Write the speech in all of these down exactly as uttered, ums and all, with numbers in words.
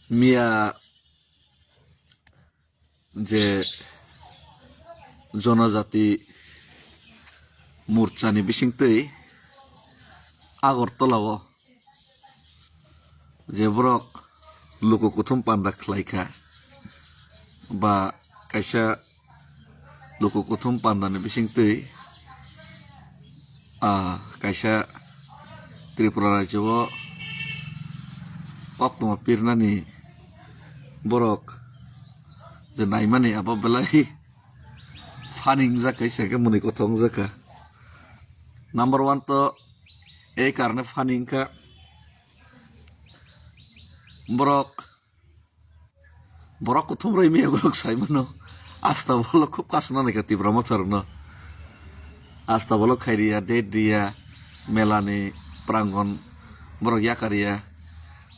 Miya je Jonojati Morchani bisingtwi Agartala o je borok luku kuthum panda khlai kha, ba kaisa luku kuthum pandani bisingtwi, ah, kaisa Tripura rajyo o koktwma pirnani borok je naimani abo belai funny wngjak kha, se khe mwnwi kothok wngjak kha. Number one to ei karne funny wngkha borok, borok kuthum rwi maya borok sai mano. Asta bolo khub kasna naikha Tipra Motha rokno. Asta bolo khairiya, date riya, melani prangon borok yakariya.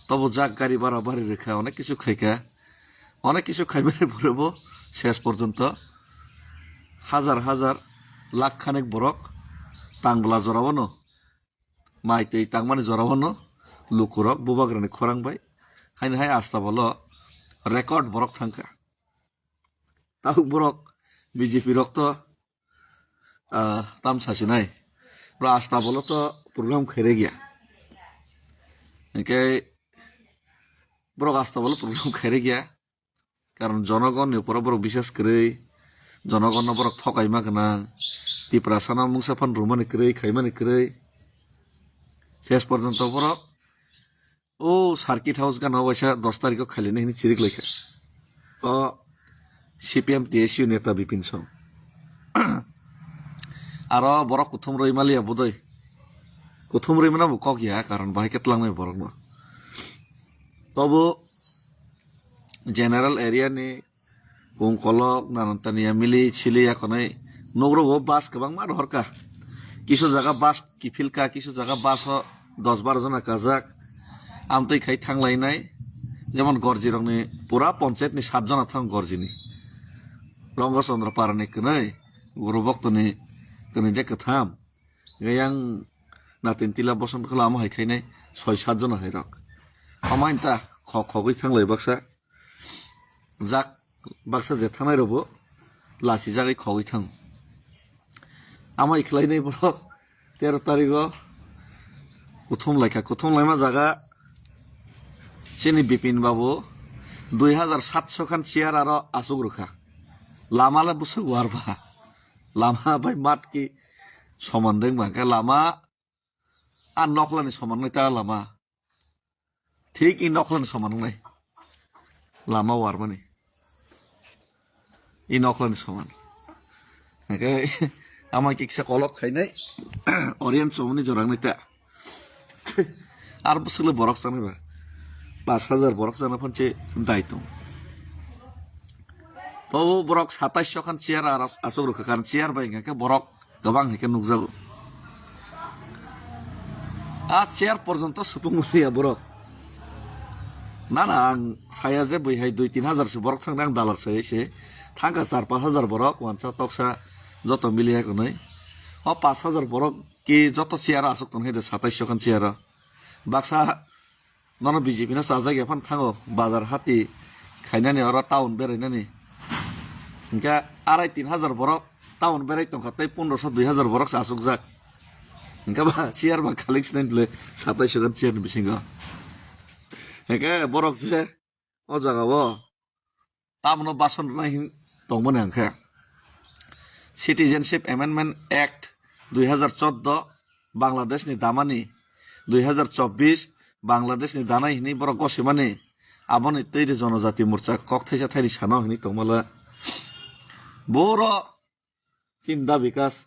Tobo jak gari bara bari rwkha, onek kisu khaikha. Onek kisu khaimani pore bo ses porjonto hajar hajar lakh khanek borok Tangbla jorao no, mai twi tangmani jorao no lukurok bubagrani khorang bai haino hai Asta bolo record borok thangkha. Tabuk borok B J P rok to, ah, tam sasinai. Bro Asta bolo to program khairek ya. Hingke borok Asta bolo program khairek ya. Karon jonogon ni uporo borok bisas kwrwi, jonogon no borok thokai ma gwnang, Tiprasa no mungsa phan rwmani kwrwi, khaimani kwrwi. Ses porjonto borok o circuit house gana waisa dos tarikh o khailini hini chirik laikha. O C P M T S U neta Bipin Song. Aro borok kuthum rwi maliya budoi. Kuthum rwi mana bo kok ya, karon bahai khe tlangnai borok no. Tobo general area ni kung kolok nanan tani ya mili chili ya konai nogro o bus kwbangma rohor ka. Kisu jaga bus kiphil ka, kisu jaga bus o dos bar jona kajak. Amtwi khai thanglainai, jemon Gorji rokni pura ponchayat ni sat jona thang Gorji ni. Rongo Chandra Para ni kwnwi, Guru Bhakto ni kwnwi de kwtham. Yang Natin Tila Boson Khula amo hai khainai soi sat jona hai rok. Amai ta khok khogwi thanglai baksa. Jak baksa je thangnai rokbo lasi jagwi khogwi thang. Amai khlainai borok tero tarigo kuthum laikha, kuthum laima jaga chini Bipin babu dui hajar satso khan chair aro asuk rwkha. Lama le bwswk war ba. Lama bai mat ki soman deng ba khe lama a nokla ni soman nai ta lama. Thik i nokla ni soman nai. Lama war mani. I nokla ni soman. Hake ama kiksa kolok khainai. Orian chomani jorang nai ta. Ar bwswk le borok chanai ba. Pas hajar borok chana phan che dai tong. Tobo borok satais khan chair ar asuk rwkha, karon chair bai hingkha khe borok kwbang hai khe nukjago. A chair porjonto supung maliya borok. Na na, ang saya je bui hai dui tin hajar se borok thangna ang dalar sai se. Thangkha char pas hajar borok, wansa toksa joto mili hai konoi. O pas hajar borok ki joto chair asuk tong hai de satais khan chair o. Baksa nono B J P no chajak ya phano thango, bazar hati khainani oro town berainani. Hingke arai tin hajar borok town berai tongkha, tei pondroso dui hajar borok se achukjak. Hingke ba chair ba khalik sinai bwle satais khan chair ni bisingo. Hingke borok je o jaga o tamno bason rwnai hin tongmani hingkhe Citizenship Amendment Act dui hajar chordo, Bangladeshni damani dui hajar chobbish, Bangladeshni danai hinwi borok gosimani, aboni twi de Jonojati Morcha kok thaisa thaini sano hinwi tongmala. Boro Chinda Bikas,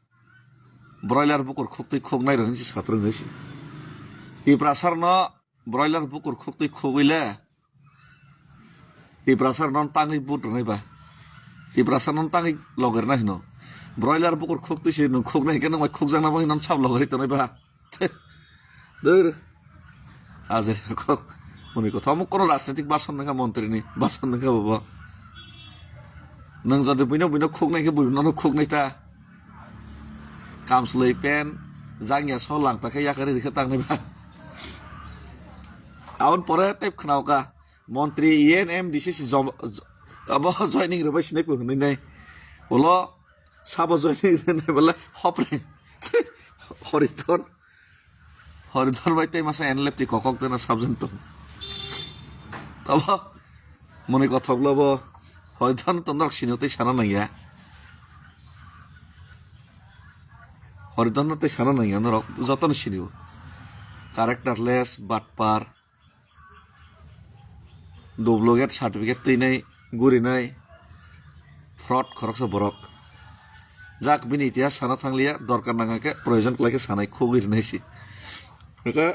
broiler bukur khuktwi khuknai rok hinwi se satrung hai se. Tiprasarno broiler bukur khuktwi khugwi le, Tiprasarno tangwi but rwnai ba. Tiprasarno tangwi logerna hino. Broiler bukur khuktwi se nwng khuknai hwnkhe nwng bai khukjakna bagwi non sab logeri tongnai ba. Dur. Aje kok. Muni kotha omo kono rajnitik bason nangkha montri ni, bason nangkha bobo. Nwng jodi buino buino khuknai khe buino no khuknai ta. Kamsloi pen, jangya so langta khe yakari rikhe tangnai ba. Aun pore tep khnaoka. Montri E N M D C si jom-, j-, abo joining rwbai sinai pho hwnwi nai. Ulo sabo joining rwnai bole hopreng. Horidon. Horidon bai tei masa N L F T kokok tena subject tong. Tabo moni kothok lo bo. Horidon to norok sini tei sana nangya. Horidon no tei sana nangya norok jotono sini bo. Characterless, batpar. Duplicate certificate twinai, gurinai, fraud khoroksa borok. Jak bini itihas sana thangliya, dorkar nangkha khe, proyojon kwlai khe sanai, khugwi rinai si. Hwnkhe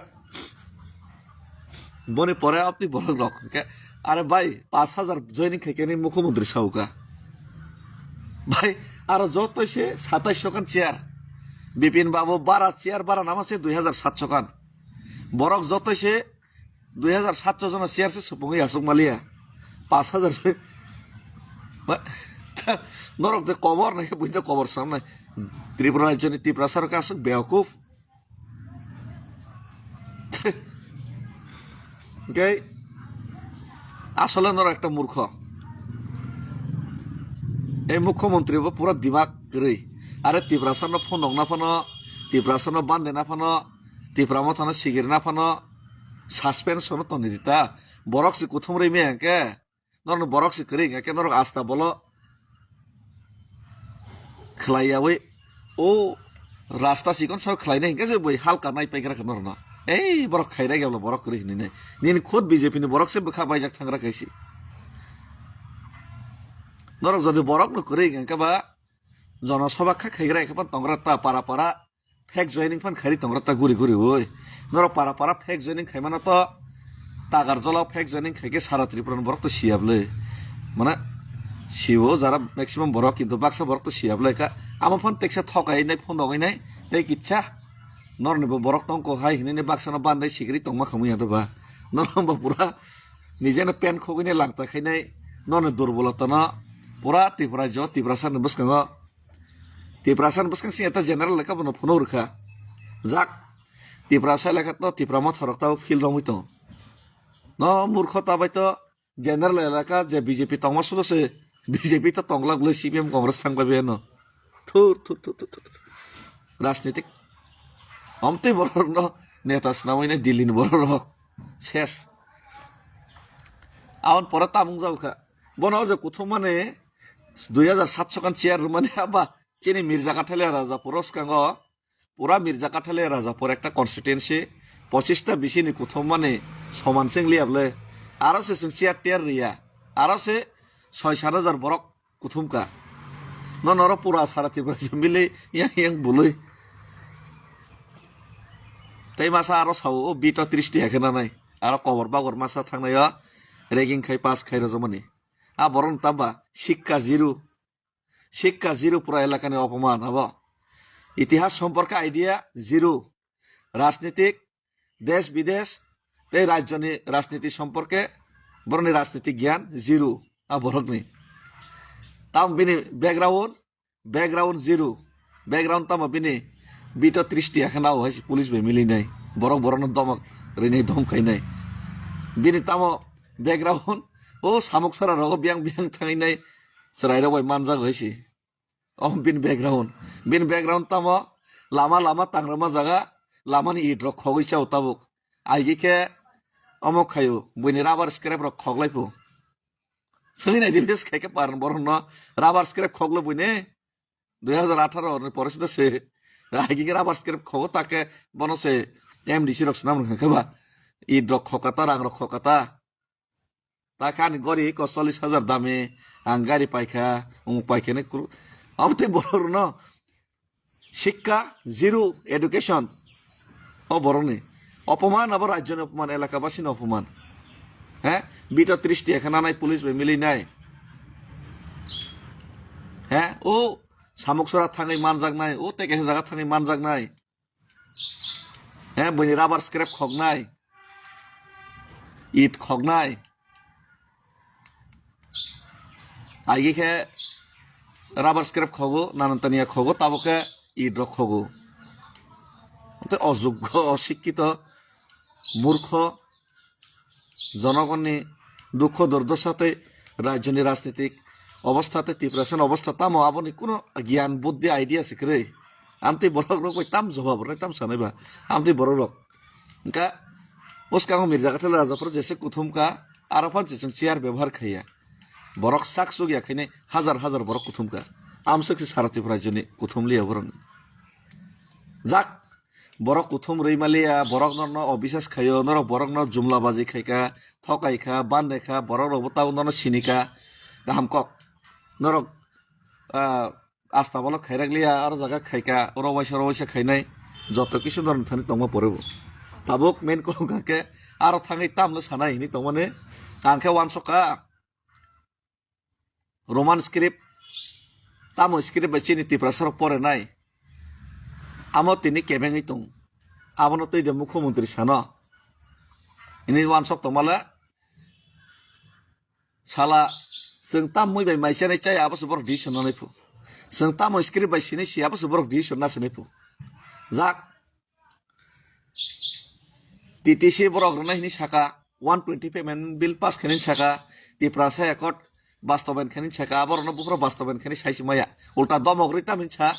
boni pore apni borok rok hwnkhe, "Are bhai, pash hajar joining khai khe ni mukhyamantri sauka." Bhai, aro jotoi se satais so khan chair. Bipin babu bara chair bara nama se dui hajar satso khan. Borok jotoi se dui hajar satso jona chair se supungwi aswk maliya. Pash hajar se. Ba, norok de kobor nai, buini de kobor sam nai. Tripura rajyoni Tiprasa rok aswk beokuf. Hwnkhe asole norok ekta murkho. Ei mukhyamantri bo pura dimak kwrwi. Are Tiprasa no phunukna phano, Tiprasa no bandena phano, Tipra Motha no sigirna phano, suspension no tongwi di ta. Borok se kuthum rwi maya hwnkhe, norokno borok se kwrwi hwnkhe norok asta bolo khwlai yaui o rasta chikon sao khwlainai hwnkhe se bui halka nai paigra khe norokno. Ei borok khaira gabla borok kwrwi hinwi nai. Nini khud B J P ni borok se bwkha baijak thangra kaisi. Norok jodi borokno kwrwi hwnkhe ba jonosabha kha khaigra khe phan tongra ta para para. Fake joining phan khairi tongra ta guri guri oi. Norok para para fake joining khaimano to tagar jolo fake joining khaikhe sara Tripura ni borok to siya bwle. Mane siwo jara maximum borok kintu baksa borok to siya bwle ka. Amo phan teksa thokai nai phone dogwi nai tei kitsa. Norni bo borok tongko hai hinwi baksa no bandai sikri tongma khamwi ya ba. Norok bo pura nijeno pen khogwi nai langta khainai norni durbolota no pura Tripura jo Tiprasa ni bwskango Tiprasa ni bwskang sing eta general lekha bono phunuk rwkha. Jak. Tiprasa lekha to Tipra Motha rok tabo feel romwi tongo. No murkho ta bai to general elaka je B J P tongma sudo se B J P to tonglak bwle C P M Congress thang bai beno. Thur, thur, thur, thur, thur. Rajnitik. Omtwi borok no neta swnamwi nai Delhi ni borok rok. Ses. Aboni pore tamung jao kha. Bono o je kuthum mani dui hajar satso khan chair rwmani aba chini Mirza Kathalia Rajapur o swkango pura Mirza Kathalia Rajapur ekta constituency pochista bisini kuthum mani soman seng liya bwle aro se chwng chair tiar riya aro se soi sat hajar borok kuthum ka no noro pura sara Tripura se mili yang yang bului tei masa aro sao o bito tristi hakhe nanai aro kobor bagor masa thangnai o ragging khai pass khai rojomani a borok tamba sikka zero. Sikka zero pura elakani opoman abo. Itihas somporke idea zero. Rajnitik, desh bidesh, tei rajyoni rajniti somporke borokni rajniti gyan zero. A borokni. Tam bini background, background zero. Background tamo bini bito tristi akhe nao hai police bai milinai. Borok borokno domak rinai dom khainai. Bini tamo background o samuk sara rogo biang biang thanginai chwrairok bai manjak hai si. O bini background. Bini background tamo lama lama tangrama jaga lamani it rok khogwi chao tabuk. Aigi khe omo khaio buini rubber scrap rok khoglai phu. Swngi nai di bes khai khe paran borok no rubber scrap khoglo buini dui hajar atharo ni pore sida se. Aigi khe rubber scrap khogo ta khe bono se M D C rok swnam rwkha khe ba. It rok khokata rang rok khokata. Ta khe ani gori ko chollish hajar dami, ang gari paikha, umuk paikha hinwi kru-, abo tei borok rwno sikka zero education. O borokni opoman, abo rajyoni opoman, elaka basini opoman. He? Bito tristi ekha nanai police bai milinai. He? O samuk sora thangwi manjaknai, o tei kaisa jaga thangwi manjaknai. He, buini rubber scrap khoknai. It khoknai. Aigi khe rubber scrap khogo, nanan tania khogo, tabo khe it rok khogo. Tei ojoggo, osikkito, murkho, jonogonni Dukho durdosa tei rajyoni rajnitik obostha tei Tiprasani obostha tamo aboni kuno giyan buddhi idea se kwrwi. Amtwi borok rok bai tam jobab rwnai tam sanai ba. Amtwi borok rok. Hwnkha bwskango Mirza Kathal Rajapura jesa kuthum kha, aro phan se chwng chair bebohar khaiya. Borok sak chukya khainai hazar hazar borok kuthum kha. Amswk se sara Tripura rajyoni kuthum liya borok. Jak borok kuthum rwi maliya, borok norno obisas khaio, norok borokno jumla baji khaika, thokaikha, bandaikha, borok rokbo tabuk norno sinika, kaham kok. Norok, ah, asta bolo khairak liya, aro jaga khaika, oro waisa, oro waisa khainai, joto kisu norok thani tongma porebo. Tabuk main kok hwnkha khe, aro thangwi tamno sanai hinwi tongmani, ang khe uansukha. Roman script, tamo script bai chini Tiprasa rok pore nai. Amo tini kebengwi tong. Abono twi de mukhyamantri sano. Ini uansuk tongmala. Sala, chwng tam mui bai mai chanai chai abo se borok decision nanai phu. Chwng tamo script bai sinai si abo se borok decision na sinai phu. Jak. T T C borok rwnai hinwi saka, one twenty five amendment bill pass khainai saka, Tiprasa Accord bastobayan khainai saka, aborokno buphuru bastobayan khainai sai se maya. Ulta domok rwi tamni sa,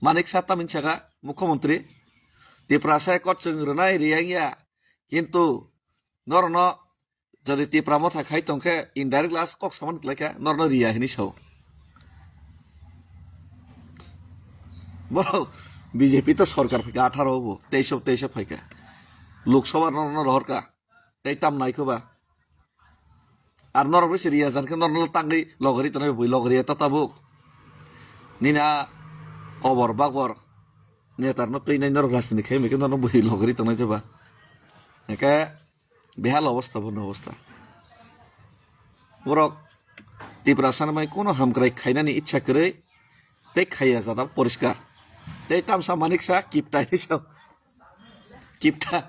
Manik Saha tamni saka, Mukhyamantri. Tiprasa Accord chwng rwnai riyang ya, kintu norokno Jodi Tipra Motha khai tongkhe indirect last kok samani klaikha, norno riya hinwi sao. Borok B J P to sorkar phaikha atharo bo, teis o, teis o phaikha. Lok Sabha norno rohorkha, tei tam naikhoba. Ar norok risi riya jankhe norno tangwi logori tonwi bui logori eta tabuk. Nini a kobor bakbor netarno twi nai norok rajniti khai mekhe norno bui logori tongnai jeba. Hingkhe Behal obostha, bono obostha. Borok Tiprasa ni bai kono hamkrai khainani ichha kwrwi tei khaiya jada poriskar. Tei tamsa Manik Saha kipta hinwi sao. Kipta.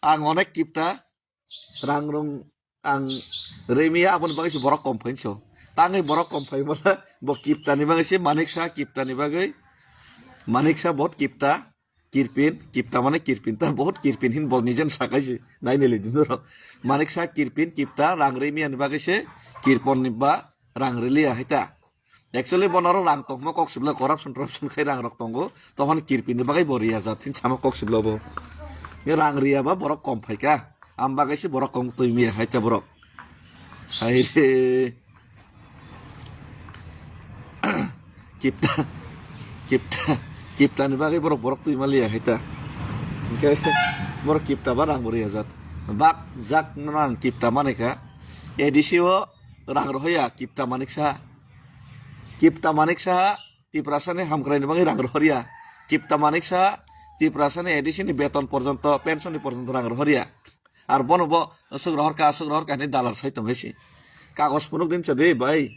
Ang onek kipta. Rang rung ang remiya aboni bagwi se borok kom phainso. Tangwi borok kom phaimala bo kipta ni bagwi se Manik Saha kipta ni bagwi. Manik Saha bot kipta. Kirpin, kipta mane kirpin ta, bahut kirpin hin bo nijen sakai si, nai nili dino ro. Manik Saha kirpin, kipta, rang rimiya ni bagwi se, kirpon ni ba, rang riliya hai ta. Actually, bono ro rang tongma kok sibla corruption, corruption khai rang rok tongo, tohon kirpin ni bagwi bo riya jat hin sama kok sibla bo. Ye rang riya ba borok kom phaika, am bagwi se borok kom twi miya hai ta borok. Hai re. Kipta, kipta, kipta ni bagwi borok, borok twi maliya hai ta. Hingke borok kipta ba rang bo riya jat. Bak jak no ang kipta mani kha. A D C o rang rohoya kipta Manik Saha. Kipta Manik Saha Tiprasa ni hamkrai ni bagwi rang rohorya. Kipta Manik Saha Tiprasa ni A D C ni beton porjonto, pension ni porjonto rang rohorya. Ar bono bo aswk rohor kha, aswk rohor kha hinwi dalar sai tongkhe si. Kagos phunuk din chadi bai.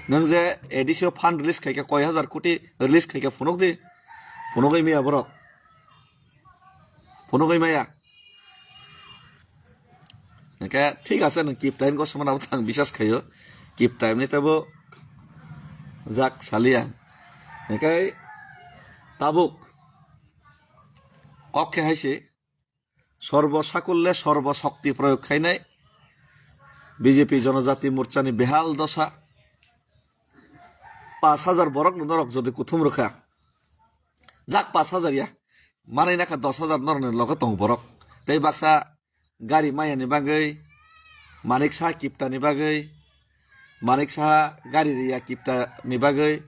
Nwng je A D C o fund release khaikha, koi hazar koti release khaikha phunuk di. Phunugwi maya borok. Phunugwi maya. Hingkhe thik ase nwng kipta hin gosomano abo thang bisas khaio. Kipta himni tebo jak saliya. Hingkhe tabuk kok khe hai se. Sorbo sakulle sorbo shokti proyog khainai B J P Jonojati Morcha ni behal dosa. Pash hajar borok no norok jodi kuthum rwkha. Jak pash hajar ya. Manai nakha dos hajar norok ni loge tong borok. Tei baksa gari maya ni bagwi, Manik Saha kipta ni bagwi, Manik Saha gari riya kipta ni bagwi,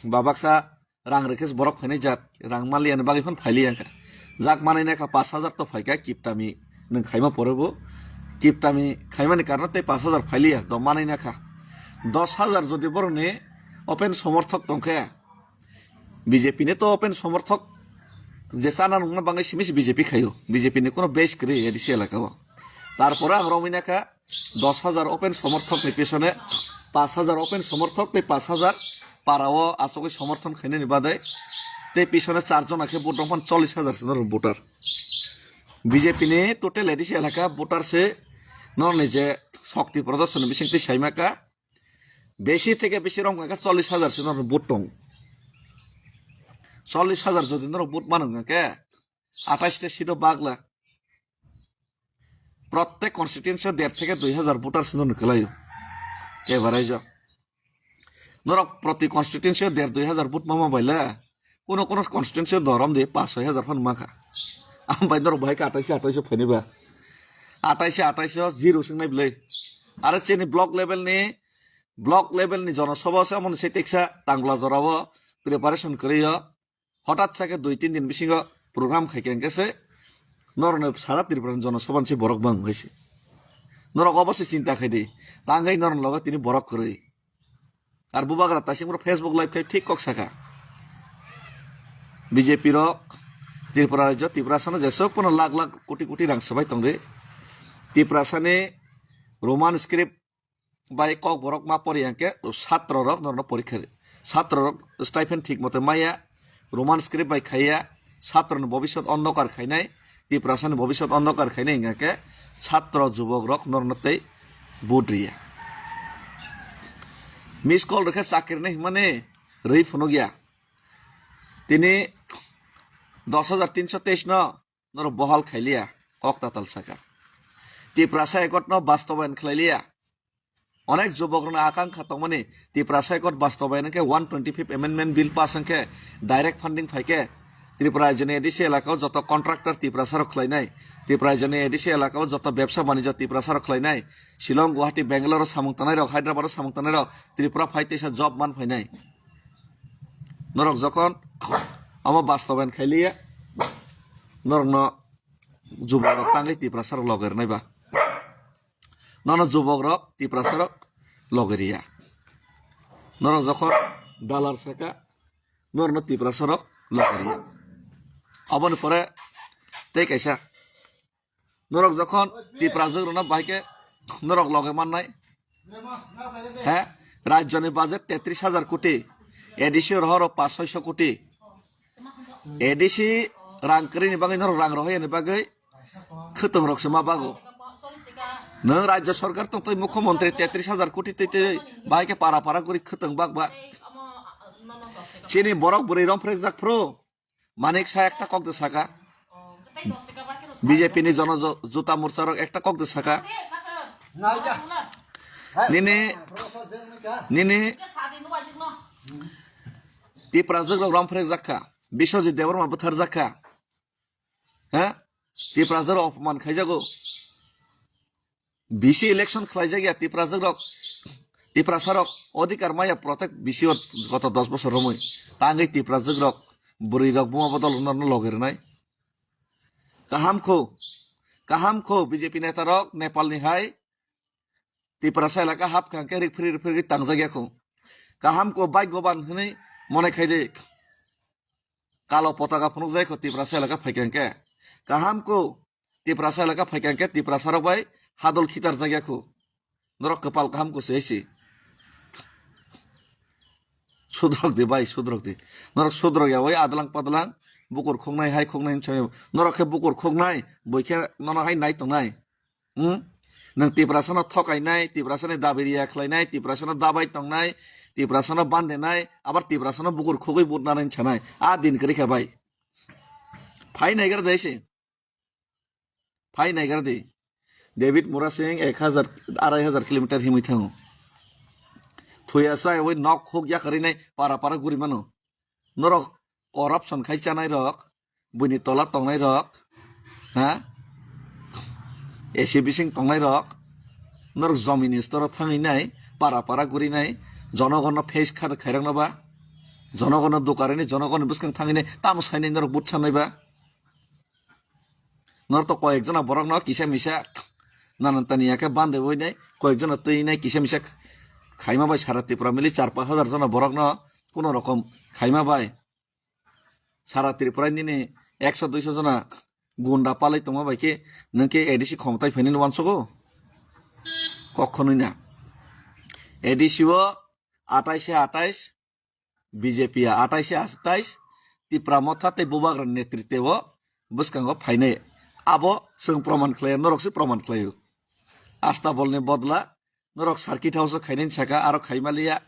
ba baksa rang rikhe borok phainai jat, rang maliya ni bagwi phano phailiya kha. Jak manai nakha pash hajar to phaikha kiptami nwng khaima pore bo. Kiptami khaimani karno tei pash hajar phailiya do manai nakha. Dos hajar jodi borokni open somorthok tongkhe, B J P ni to open somorthok je chana nungna bagwi simi se B J P khaio. B J P ni kono base kwrwi A D C elaka o. Tarpore ang romwi nakha, dos hajar open somorthok ni pisone, pash hajar open somorthok tei pash hajar para o asogwi somorthon khainani badai, tei pisone char jona khe vote rok phan chollish hajar se norok voter. B J P ni total A D C elaka voter se norni je shokti prodorshon ni bising twi saima kha, besi theke besi rok wngkha chollish hajar se norok vote tong. Chollish hajar jodi norok vote mano wngkha khe, atais ta seat o bagla. Prottek constituency o der theke dui hazar voter se norok kwlaio. Average o. Norok proti constituency o der dui hazar vote mama baile, kono kono constituency o dorom de paanch soi hazar phan mangkha. Ambai norok bahai khe atais atais o phainai ba. Atais atais o zero sing nai bwlai. Are chini block level ni, block level ni jonosabha se amoni se teksa tangla jora o preparation kwrwi o. Hotat sa khe dui tin din bisingo program khai khe hwnkhe se norokno sara Tripura ni jonosabha ni se borok bang hai se. Norok obo se chinta khai di. Tangwi norok logo tini borok kwrwi. Ar bubagra taising bro Facebook live khai thik kok saka. B J P rok Tripura rajyo, Tiprasa no jesok pono lakh lakh koti koti rang swbai tongdi. Tiprasa ni Roman script bai kok borok ma pori hwnkhe satro rok norno porikha ri. Satro rok stipend thik mote maya, Roman script bai khaiya, satro ni bobiswt ondokar khainai, Tiprasa ni bobiswt ondokar khainai hwnkhe satro jubok rok norno tei vote riya. Miss call rwkhe chakri nai hwnmani rwi phunukya. Tini dos hajar tinso teis no norok bohal khailiya, kok tatal saka. Tiprasa Accord no bastobayan khlailiya. Onek jubok rokno akankha tongmani Tiprasa Accord bastobayan khe one twenty fifth amendment bill pass wngkhe direct funding phaikhe Tripura rajyoni A D C elaka o joto contractor Tiprasa rok khlainai, Tripura rajyoni A D C elaka o joto bebsa banijyo Tiprasa rok khlainai, Shillong, Guwahati, Bangalore o samung tanai rok, Hyderabad o samung tanai rok Tripura phai teisa job man phainai. Norok jokhon omo bastobayan khailiya, norokno jubok rok tangwi Tiprasa rok loger nai ba. Nono jubok rok Tiprasa rok loger ya. Norok jokhon dalar saka, norokno Tiprasa rok loger ya. Aboni pore tei kaisa, norok jokhon Tiprajwk rokno bahai khe norok loge mannai. He? Rajyoni budget tetris hajar koti, A D C rohoro paanch soiso koti. A D C rang kwrwini bagwi norok rang rohoyani bagwi khwtwng rok se ma bago. Nwng rajya sarkar tong twi mukhyamantri tetris hajar koti twi twi bahai khe para para guri khwtwng bak ba. Chini borok bwrwi romphrekjak phru. Manik sa ekta kok de saka. B J P ni jono jo-, juta morcha rok ekta kok de saka. Nini, nini Tiprajwk rok romphrekjak kha. Biswajit Debbarma bwtharjak kha. Ha? Tiprajwk rok opman khaijago. B C election khlaijak ya Tiprajwk rok, Tiprasa rok odhikar maya protek B C o goto dos bosor romwi. Tangwi Tiprajwk rok, bwrwi rok buma bodol rwna no loge rwnai. Kaham kho, kaham kho B J P neta rok Nepal ni hai Tiprasa elaka hap kha hwnkhe rik phri rik phri tangjak ya kho. Kaham kho bhagyoban hwnwi mone khai de. Kalo potaka phunuk jai kho Tiprasa elaka phaikha hwnkhe. Kaham kho Tiprasa elaka phaikha hwnkhe Tiprasa rok bai hadol khitar jagya kho. Norok kwpal kaham kho se si. Sudrok di bai, sudrok di. Norok sudrok ya bai adlang padlang bukur khoknai hai khoknai hinwi norok khe bukur khoknai boi khe nono hai nai tongnai. Hmm? Nwng Tiprasano thokainai, Tiprasani dabi riya khlainai, Tiprasano dabai tongnai, Tiprasano bandenai, abar Tiprasano bukur khogwi butnani sanai. A din kwrwi kha bai. Phai naigra dai se. Phai naigra di. David Murasing ek hazar, arai hazar kilometer himwi thango. Thuya sai oi nok khok yakarwi nai para para guri mano. Norok corruption khai chanai rok, buini tola tongnai rok, ha? A C bising tongnai rok, norok jomini store thangwi nai, para para guri nai, jonogono face kha khairok no ba, jonogono dukarini, jonogono bwskang thangwi nai, tamo sainai norok but sanai ba. Norok to koyek jona borok no kisa misa nanan tani ya khe bande oi nai, koyek jona twi nai kisa misa khaima bai sara Tripura mili char pash hajar jona borok no kuno rokom khaima bai. Sara Tripura nini ekso duiso jona gunda palai tongma bai khe nwng khe A D C khomtai phainani uansugo? Kokhonwi na. A D C o atais se atais, B J P a atais se atais, Tipra Motha tei Bubagra netritwe o bwskango phainai. Abo chwng proman khlai, norok se proman khlaio. Astabolni bodla norok circuit house o khainani saka, aro khaimaliya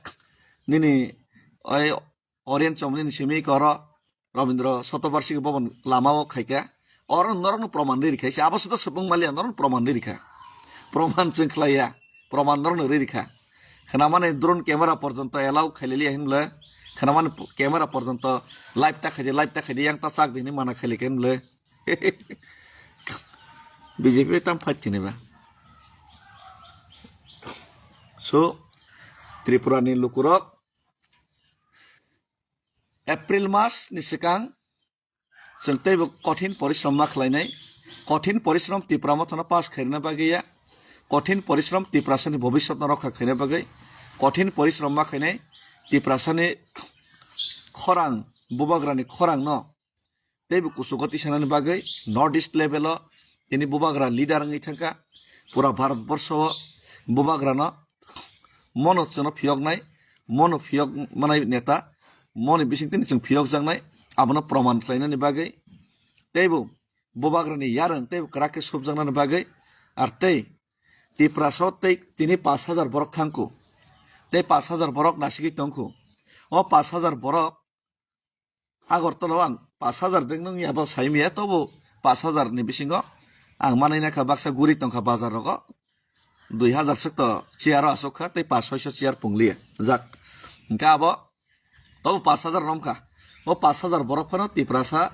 nini oi Orient Chomni ni simi koro Rabindra Shatobarshik Bhavan lama o khaika. Oro norokno proman ri rikha, abo suda subung maliya norokno proman ri rikha. Proman chwng khlaiya, proman norokno ri rikha. Khwnamani drone camera porjonto allow khaililiya hinle, khwnamani camera porjonto live ta khaidi, live ta khaidi, yang ta chak di hinwi mana khailikha hinle. B J P tam fight khaini ba. So, Tripura ni lukurok April mas ni swkang chwng teibo kothin porishrom ma khlainai, kothin porishrom Tipra Mothano pass khairina bagwi ya, kothin porishrom Tiprasani bobiswtno rokha khaina bagwi, kothin porishrom ma khainai Tiprasani khorang, bubagrani khorangno teibo kuchugo tisanani bagwi North East level o tini bubagra leader wngwi thangkha, pura Bharat borsho o bubagrano mono chwngno phiyoknai, mono phiyok manai neta, moni bising tini chwng phiyokjaknai, abono proman khlainani bagwi teibo bubagrani yarwng teibo kwrak khe subjaknani bagwi, ar tei Tiprasa o tei tini pash hajar borok thangkhu, tei pash hajar borok nasigwi tongkhu. O pash hajar borok Agartala o ang pash hajar deng nung yabo sai miya, tobo pash hajar ni bisingo ang manai nakha baksa guri tongkha bazar rogo. Dui hajar suk to chair o asuk kha, tei pash soiso chair pungliya jak. Hingke abo tobo pash hajar romkha. O pash hajar borok phano Tiprasa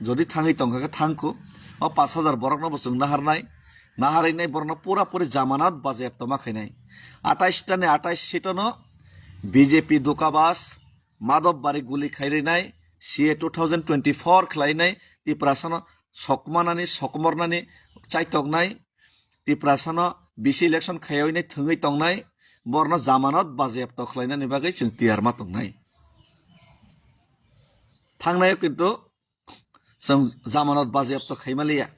jodi thangwi tongkha khe thangkhu. O pash hajar borokno bo chwng naharnai, naharwi nai borokno pura puri jamanat baje toma khainai. Atais ta ni atais seat no B J P dukabas, Madhab Bari guli khairwi nai, C A two thousand twenty-four khlainai, Tiprasano sokmanani, sokmornani chaitoknai, Tiprasano bisi election khayoi nai thwngwi tongnai, borno jamanat baje tokhlainani bagwi chwng tiyar ma tongnai. Thangnaio kintu chwng jamanat baje tokhaimaliya.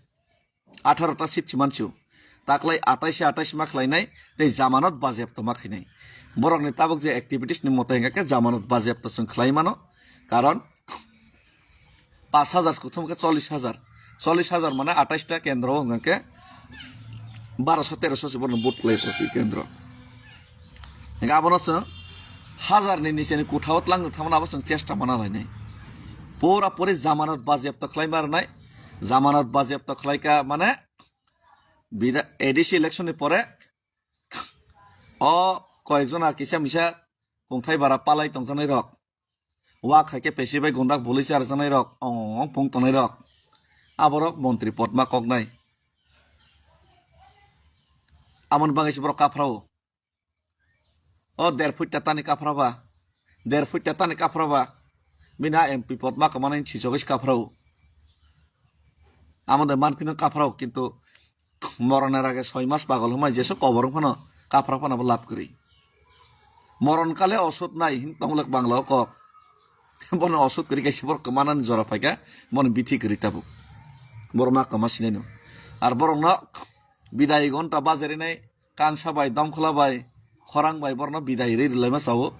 Atharo ta seat si mansu. Taklai atais atais ma khlainai, tei jamanat baje toma khainai. Borokni tabuk je activities ni motai hingkha khe jamanat baje to chwng khlai mano. Karon pash hajar kuthum khe chollish hajar. Chollish hajar mane atais ta kendro hingkha khe baroso teroso se borno vote khlai proti kendro. Hingkhe abono chwng hajar ni nicheni kuthao twlang thamano abo chwng chesta mana lainai. Pura puri jamanat baje to khlai ma rwnai. Jamanat baje to khlai ka mane bida-, A D C election ni pore o koyekjona kisa misa kongthai bara palai tongjaknai rok, wak hai khe pesi bai gundak bului charjaknai rok, ong ong ong pung tongnai rok, aborok montri pod ma koknai. Amoni bagwi se borok kaphrao. O der feet ta tani kaphraba, der feet ta tani kaphraba, bini a M P pod ma kwmani sijogwi se kaphrao. Amo de manphino kaphrao, kintu Moron er age soi mas pagol hwnmai jesu kobor wng phano kaphra phano bo lab kwrwi. Moron kale osut nai hin tonglak Bangla o kok. Bono osut kwrwi kaisa borok kwmanani jora phaikha, bono bithi kwrwi tabuk. Borok ma kwma sinai no. Ar borokno bidai gonta bajarinai kangsa bai, dongkhla bai, khorang bai borno bidai ri rwlaima sao.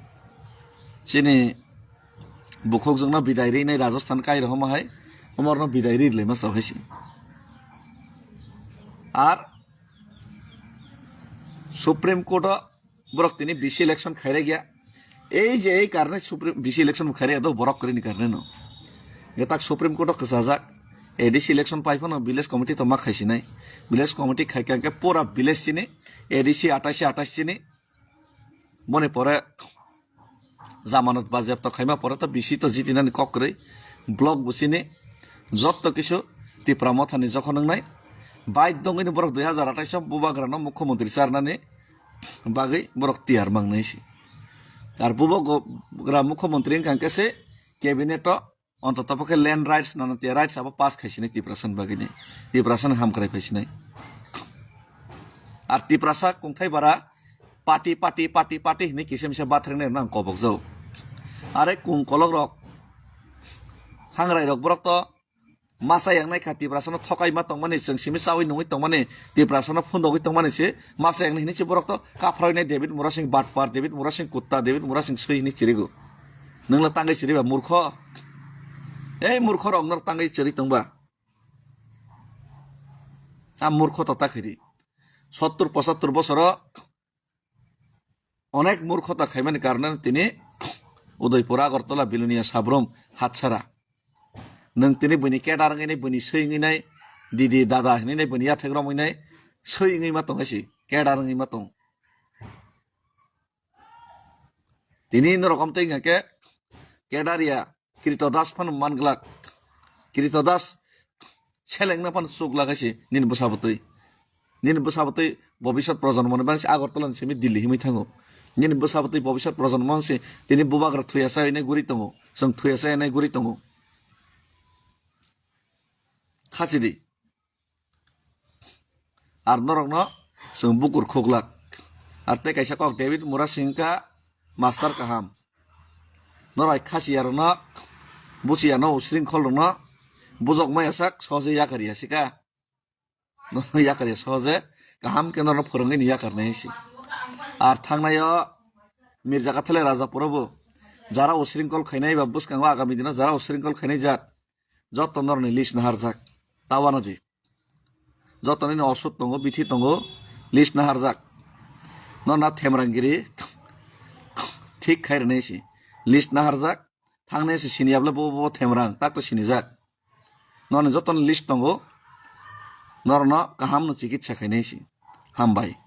Chini bukhukjwkno bidai rinai Rajasthan kai rohoma hai, omorno bidai ri rwlaima sao hai si. Ar Supreme Court o borok tini B C election khairek ya. Ei je ei karne Supreme, B C election khairek ya do borok kwrwini karne no. Ge tak Supreme Court o kwchajak. A D C election pai phano village committee to ma khaisinai. Village committee khaikha khe pura village chini A D C atais atais chini. Boni pore jamanat bazyapta khaima pore to B C to jitinani kok kwrwi, block bo chini jotto kisu Tipra Mothani jokhon wngnai. Baidhyo wngwi borok dui hazar atais o bubagrano mukhyamantri charnani bagwi borok tiyar mangnai se. Ar bubagra mukhyamantri wngkha khe se cabinet o Ontoto pokhe land rights, nana tiya rights abo pass khaisinai Tiprasa ni bagwi ni. Tiprasa ni hamkrai phaisinai. Ar Tiprasa kungthai bara party, party, party, party hinwi kisa misa bathrangnai rwna ang kobokjao. Are kung kolok rok, hangrai rok borok to masa yangnai kha Tiprasa no thokai ma tongmani, chwng simi chawi nungwi tongmani, Tiprasa no phundogwi tongmani se masa yangnai hinwi se borok to kaphrawi nai David Murasing batpar, David Murasing kutta, David Murasing swi hinwi chirigo. Nwngla tangwi chiriba murkho. Ei murkho rok nwr tangwi chiri tongba. A murkho to ta khiri. Sottur pochattur bosoro onek murkho ta khaimani karone tini Udaipur, Agartala, Bilonia, Sabrum, Hatsara. Nwng tini buini kedar wngwi nai, buini swi wngwi nai, didi dada hinwi nai bini yathek romwi nai swi wngwi ma tong si, kedar wngwi ma tong. Tini norok om tei hingke kedar ya Krito Das phano man glak. Krito Das selengna phano chuk lagai si nini bwsa bwtwi. Nini bwsa bwtwi bobisot projonmo ni bangsi Agartala ni simi Delhi himwi thango. Nini bwsa bwtwi bobisot projonmo si tini bubagra thuya sa hinwi guri tongo. Chwng thuya sa hinwi guri tongo. Khachidi. Ar norokno chwng bukur khuklak. Ar tei kaisa kok David Mura singka master kaham. Norai khachiyarokno, buchiyano, usringkholrokno bujok maya sak sohojei yakar ya sika. Nono yakar ya sohoje, kaham khe norokno phwrwngwi ni yakar nai si. Ar thangnaio Mirja Kathale Rajapuro bo jara usringkol khainai ba bwskango agami dino jara usringkol khainai jat joto norokni list naharjak. Tawano di. Joto nini osuk tongo, bithi tongo, list naharjak. Norna Themrang giri thik khai rwnai si. List naharjak, thangnai si sini yable bo, bo Themrang, tak to sinijak. Norni joto ni list tongo, norno kaham no chikitsa khainai si. Hambai.